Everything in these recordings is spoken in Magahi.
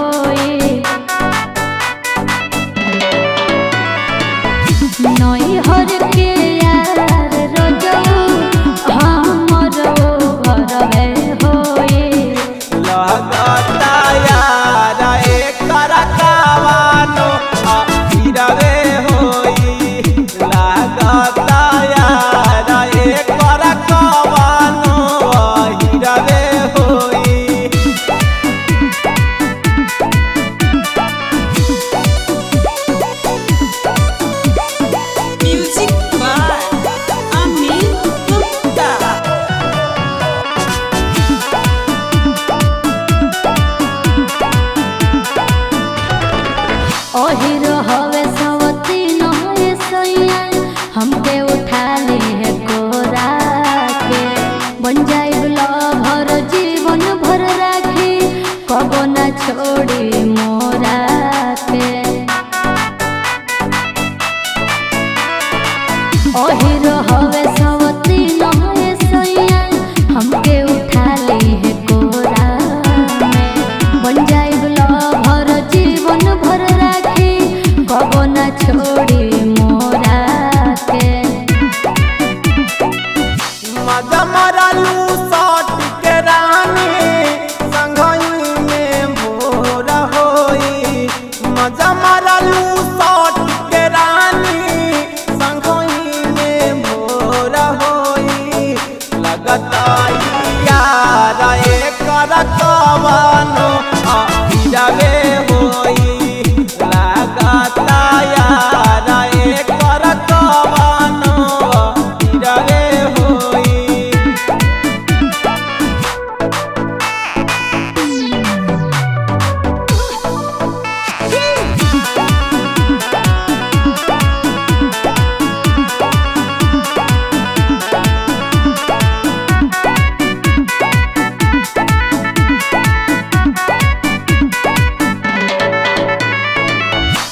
होई। नैहर के यार रजऊ हमर घरवे होई। लगता यार एकर कवानो अहिरवे होई। लगता यार एकर कवानो अहिरवे होई। Music by Amit Gupta. ओहिर हवे सवती नहे सैया हमके उठा ले है कोरा के। बन जाइब भर जीवन भर राखी कबो ना छोड़ी मोरा के। ओहिर हवे सवती नहे सैया हमके उठा ले है कोरा में। बन जाइब भर जीवन भर राखी कबो ना छोड़ी मोरा के। मजा मरलू सट के रानी संगही में भोर होई। मजा मरलू सट के रानी संगही में भोर होई। लगता यार एकर कवानो अहिरवे होई। लगता यार एकर कवानो अहिरवे होई।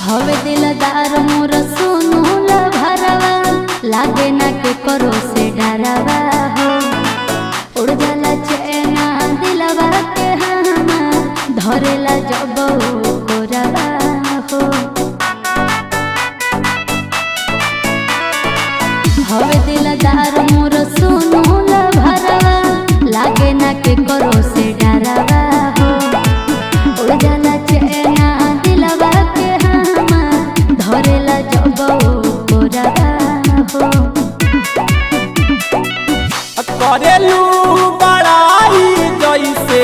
हवे दिलदार मोर सोनू भरवा लागे ना के करो से डरवा हो। उड़ जाला चैना दिलवा के हमा धरेला जब कोरवा हो। हवे दिलदार मोर सोनू भरवा लागे ना के करो से डरवा हो। उड़ जाला चैना दिलवा के हमा धरेला जब कोरवा हो। करेलू बड़ाई जैसे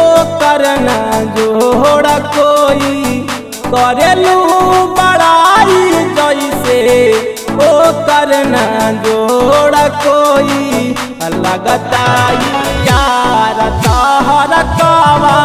ओ करना जोड़ कोई। करेलू बड़ाई जैसे ओ करना जोड़ कोई। लगता यार तोहर कवानो